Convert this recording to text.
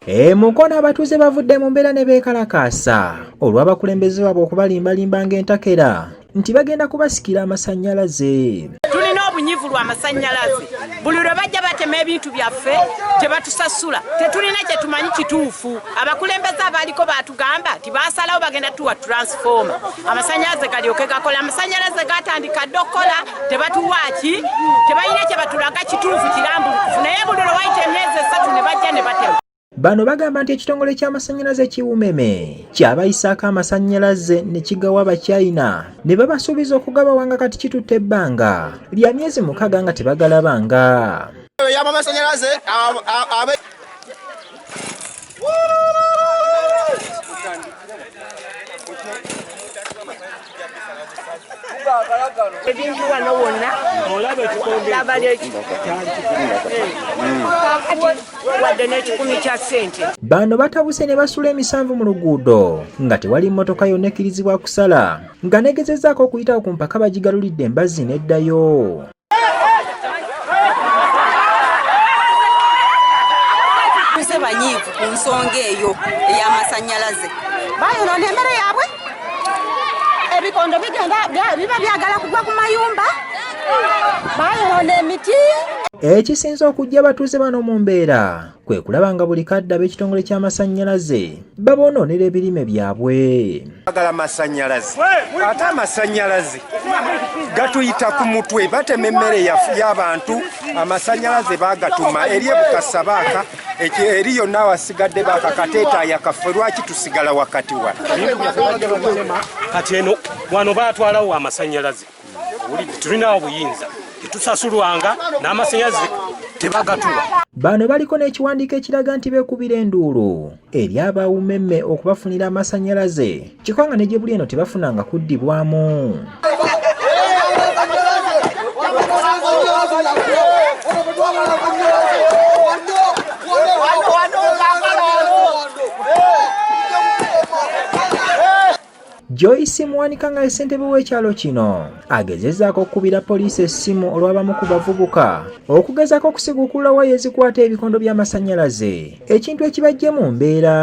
E Mukono abatuuze bavudde mu mbeera ne beekalakaasa olw'abakulembeze baabwe okubalimbalimba ng'entakera nti bagenda kubasikira amasannyalaze. Tulina obunyivu lwa masannyalaze, buli lwe bajja batema ebintu byaffe tebatusasula, tetulina kye tumanyi kituufu. Abakulembeze abaaliko baatugamba nti baasalawo bagenda tuwa transformer amasannyalaze galyoke gakola. Amasannyalaze gatandika dda okukola, tebatuwa ki, tebalina kye batulaga kituufu kirambulukufu, naye buli lwe wayita emyezi 3 ne bajja ne batema. Bano bagamba nti ekitongole ky'amasannyalaze ki Umeme kyabayisaako amasannyalaze ne kigawa Abachina ne babasuubiza okugabawa nga kati kitutte ebbanga lya myezi 6 nga tebagalabanga. Ebintu wano wonna wadde n'ekikumi kya ssente. Bano batabuse ne basula emisanvu mu luguudo nga tewali mmotoka yonna ekkirizibwa kusala, nga negezezzaako okuyitawo ku mpaka bagigalulidde embazzi n'eddayo. Tuze banyiivu ku nsonga eyo ey'amasannyalaze. Bayonoona emmere yaabwe, ebikondo bigenda biba byagala kugwa ku mayumba, bayonoona emiti. Ekisinze okuggya abatuuze bano mu mbeera kwe kulaba nga buli kadde ab'ekitongole ky'amasannyalaze baboonoonera ebirime byabwe. Bagala masannyalaze, ate amasannyalaze gatuyita ku mutwe, batema emmere y'abantu, amasannyalaze baagatuma eri ebukasabaaka, eri yonna wasigadde baakakateetaaya kaffe, lwaki tusigala wakati wano? Kati eno wano baatwalawo amasannyalaze, tulinawo obuyinza, tetusasulwanga n'amasannyalaze tebagatuwa. Bano baliko n'ekiwandiiko ekiraga nti beekubira enduulu eri aba Umeme okubafunira amasannyalaze, kyokka nga ne gye buli eno tebafunanga kuddibwamu. Joyce Muwanika nga ye ssentebe w'ekyalo kino agezezzaako okukubira poliisi essimu olw'abamu ku bavubuka okugezaako okusiguukulula waya ezikwata ebikondo by'amasannyalaze, ekintu ekibajje mu mbeera.